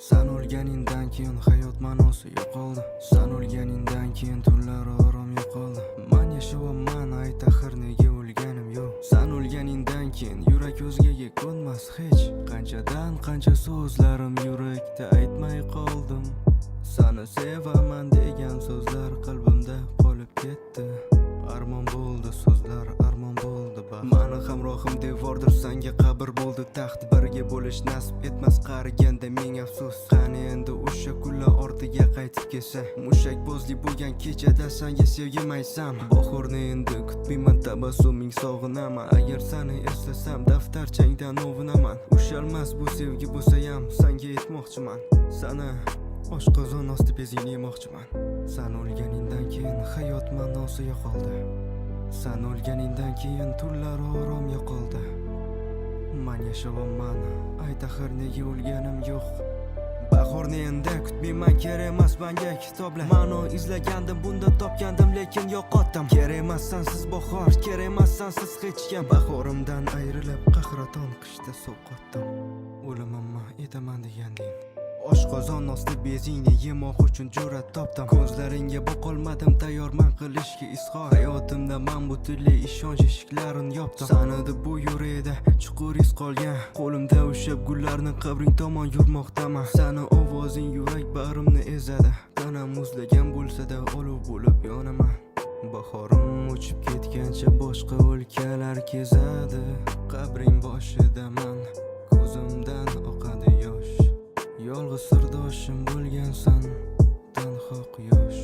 San o'lganingdan keyin hayot ma'nosi yo'qoldi. San o'lganingdan keyin tunlar orom yo'qoldi. Man yashayapman, ayt axir, nega o'lganim yo'q? San o'lganingdan keyin yurak o'zgaga ko'nmas hech. Qanchadan qancha so'zlarim yurakda aytmay qoldim. Sani sevaman degan so'zlar qalbimda qolib ketdi. Armon bo'ldi so'zlar, armon bo'ldi baxt. Mani hamrohim devordir, sanga qabr bo'ldi taxt. Birga bo'lish nasib etmas qariganda ming afsus. Qani endi o'sha kunlar ortiga qaytib kelsa, mushakbozlik bo'lgan kechada sanga sevgim aytsam. Bahorni endi kutmayman, tabassuming sog'inaman. Agar sani eslasam, daftarchangdan ovunaman. Ushalmas bu sevgi bo'lsayam, sanga aytmoqchiman. Sani oshqozon osti bezingni yemoqchiman. San o'lganingdan keyin hayot ma'nosi yo'qoldi. San o'lganingdan keyin tunlar orom yo'qoldi. Man yashayapman, ayt axir, nega o'lganim yo'q? Bahorni endi kutmayman, kerak emas manga kitoblar. Ma'no izlagandim, bunda topgandim, lekin yo'qotdim. Kerak emas sansiz bahor, kerak emas sansiz hech kim. Bahorimdan ayrilib, qahraton qishda sovqotdim. O'limimni etaman deganding. Oshqozon osti bezingni yemoq uchun jur'at topdim. Ko'zlaringga boqolmadim, tayyorman qilishga izhor. Hayotimda man butunlay ishonch eshiklarini yopdim. Sanidi bu yurakda chuqur iz qolgan. Qo'limda ushlab gullarni, qabring tomon yurmoqdaman. Sani ovozing yurak bag'rimni ezadi. Tanam muzlagan bo'lsa-da, olov bo'lib yonaman. Bahorim uchib ketgancha boshqa o'lkalar kezadi. Qabring boshidaman, ko'zimdan oqadi yosh. Yolg'iz sirdoshim bo'lgansan, tanho quyosh.